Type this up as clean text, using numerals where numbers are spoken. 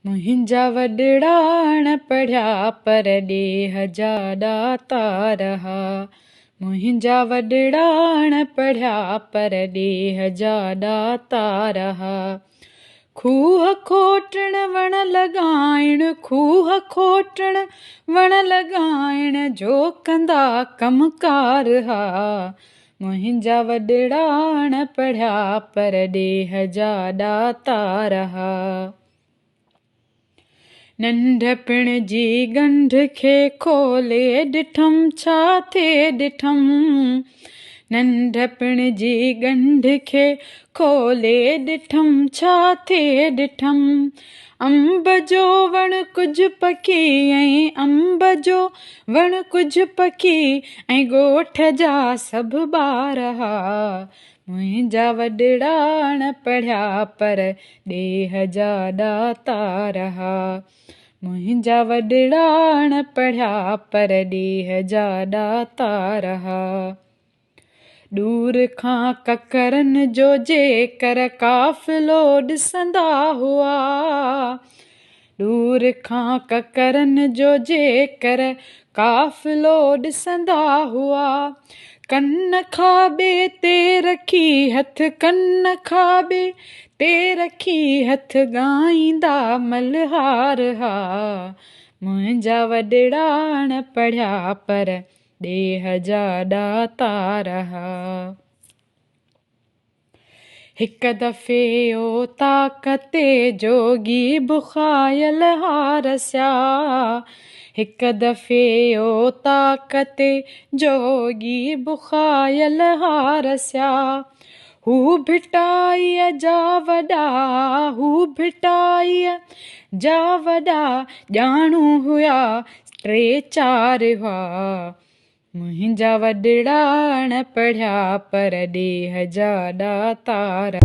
منهنجا وڏڙا اڻ پڙهيا پر ڏيهه جا ڏاتار ها. منهنجا وڏڙا اڻ پڙهيا پر ڏيهه جا ڏاتار ها. کوهه کوٽڻ وڻ لڳائڻ، کوهه کوٽڻ وڻ لڳائڻ جو ڪندا ڪم ڪار ها. منهنجا وڏڙا اڻ پڙهيا پر ڏيهه جا ڏاتار ها. ننڍپڻ جي ڳنڍ کي کولي ڏٺم ڇا ٿئي ڏٺم. ننڍپڻ جي ڳنڍ کي کولي ڏٺم ڇا ٿئي ڏٺم. انب جو وڻ ڪجهه پکي ۽ انب جو وڻ ڪجهه پکي ۽ ڳوٺ جا سڀ ٻار ها. منهنجا وڏڙا اڻ پڙهيا پر ڏيهه جا ڏاتار ها. منهنجا وڏڙا اڻ پڙهيا پر ڏيهه جا ڏاتار ها. ڏور کان ڪڪرن جو جيڪر قافلو ڏسندا هئا. ڏور کان ڪڪرن جو جيڪر قافلو ڏسندا هئا. ڪن کاٻي تي رکي هٿ ڪن کاٻي تي رکي هٿ ڳائيندا ملهار ها. منهنجا وڏڙا اڻ پڙهيا پر ڏيهه جا ڏاتار ها. هڪ دفعي اوطاق تي جوڳي بخايل هارسيا. هڪ دفعي اوطاق تي جوڳي بخايل هارسيا. هو ڀٽائيء جا وڏا، هو ڀٽائيء جا وڏا ڄاڻو هيا، ٽي چار هئا. منهنجا وڏڙا اڻ پڙهيا پر ڏيهه جا ڏاتار.